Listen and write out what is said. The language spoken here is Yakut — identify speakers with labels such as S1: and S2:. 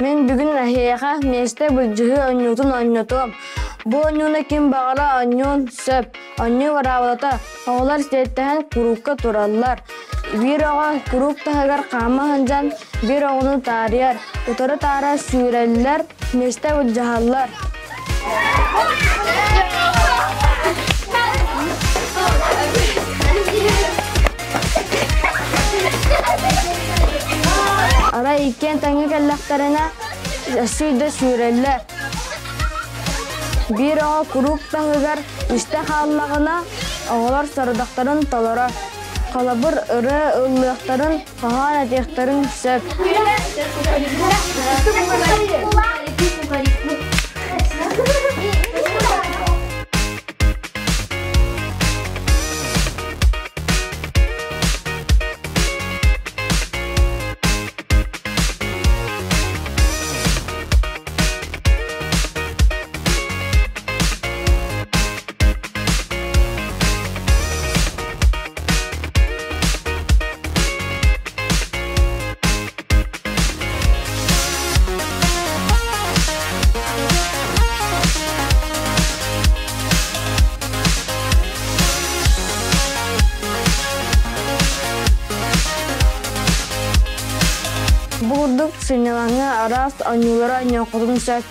S1: Мин бүгүн эһиэхэ миэстэ былдьаһыы оонньуутун оонньотуом. Бу оонньууну ким баҕара оонньуон сөп. Оонньуу быраабылата оҕолор сиэттэһэн куруукка тураллар. Биир оҕо куруук таһыгар хаама сылдьан биир оҕону таарыйар, утары-таара сүүрэллэр, миэстэ былдьаһаллар. Арай иккиэн тэҥҥэ кэллэхтэринэ, өссө да сүүрэллэр. Биир оҕо куруук таһыгар үстэ хааллаҕына, оҕолор сорудахтарын толорор. Холобур, ырыа ыллыахтарын, хоһоон этиэхтэрин сөп. Бу курдук сынньалаҥҥа араас оонньуулары оонньуоххутун сөп.